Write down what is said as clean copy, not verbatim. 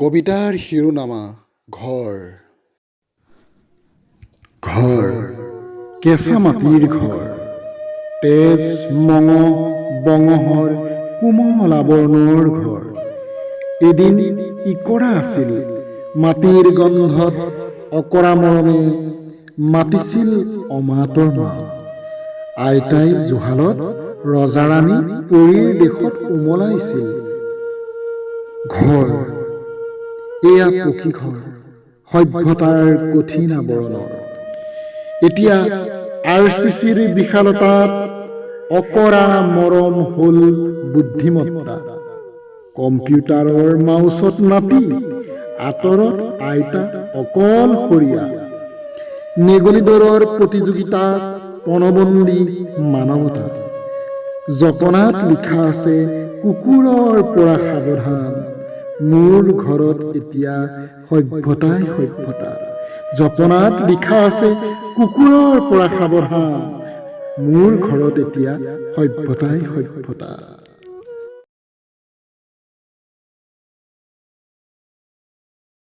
কবিতাৰ শিৰোনামা ঘৰ। ঘৰ, কেঁচা মাটিৰ ঘৰ, তেজ মঙহ বঙহৰ কোমল আৱৰণৰ ঘৰ। এদিন ইকৰা আছিল, মাটিৰ গন্ধত অকৰা মৰমে মাতিছিল অমাতৰ মাত। আইতাই জুহালত ৰজা ৰাণী পৰীৰ দেশত ওমলাইছিল। ঘৰ, এয়া পকী ঘৰ, সভ্যতাৰ কঠিন আৱৰণৰ। এতিয়া আৰ চি চিৰ বিশালতাত অকৰা মৰম হ'ল বুদ্ধিমত্তা। কম্পিউটাৰৰ মাউচত নাতি, আঁতৰত আইতা অকলশৰীয়া। নিগনি দৌৰৰ প্ৰতিযোগিতাত পণবন্দী মানৱতা। জপনাত লিখা আছে, কুকুৰৰ পৰা সাৱধান। মোৰ ঘৰত এতিয়া সভ্যতাই সভ্যতা। জপনাত লিখা আছে, কুকুৰৰ পৰা সাৱধান। মোৰ ঘৰত এতিয়া সভ্যতাই সভ্যতা।